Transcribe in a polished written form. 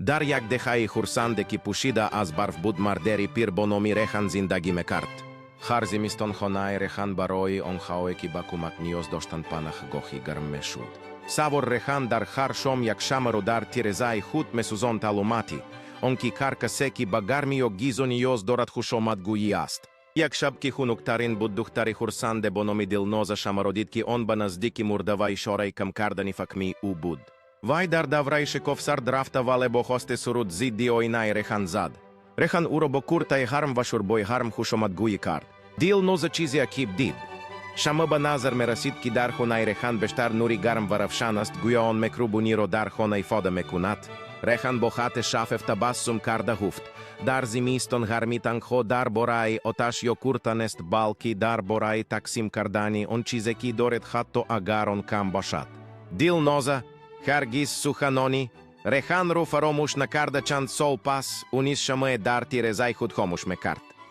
Дар як деҳаи хурсанде, ки пӯшида аз барф буд, марди пир бо номи Рехан зиндагӣ мекард. Ҳар зимистон хонаи Рехан барои онҳое, ки ба кӯмак ниёз доштанд, панаҳгоҳи гарм мешуд. Савор Рехан дар ҳар шом як шамъро дар тирезаи худ месӯзонд, аломати он ки ҳар касе, ки ба гармӣ ё ғизо ниёз дорад, хушомадгӯӣ аст. Як шаб, ки хунуктарин буд, духтари хурсанде бо номи Дилноза шамъро дид, ки он ба наздики мурда ва ишораи кам кардани фақрии ӯ буд. Вай дар давраи шикоф сард рафта, вале бо хости суруд зидди оинаи Рехан зад. Рехан ӯро бо куртаи гарм ва шӯрбои гарм хушомадгӯӣ кард. Дилноза чизи аҷиб дид. Шамъ ба назар мерасид, ки дар хонаи Рехан бештар нури гарм ва равшан аст, гӯё он меҳрубониро дар хона ифода мекунад. Рехан бо хати шаффоф табассум карда гуфт: «Дар зимистон гармӣ танҳо дар бораи оташ ё курта нест, балки дар бораи тақсим кардани он чизе, ки доред, ҳатто агар он кам бошад». Дилноза ҳаргиз суханони Реханро фаромӯш накарда. Чанд сол пас ӯ низ шамъе дар тирезаи худ хомӯш мекард.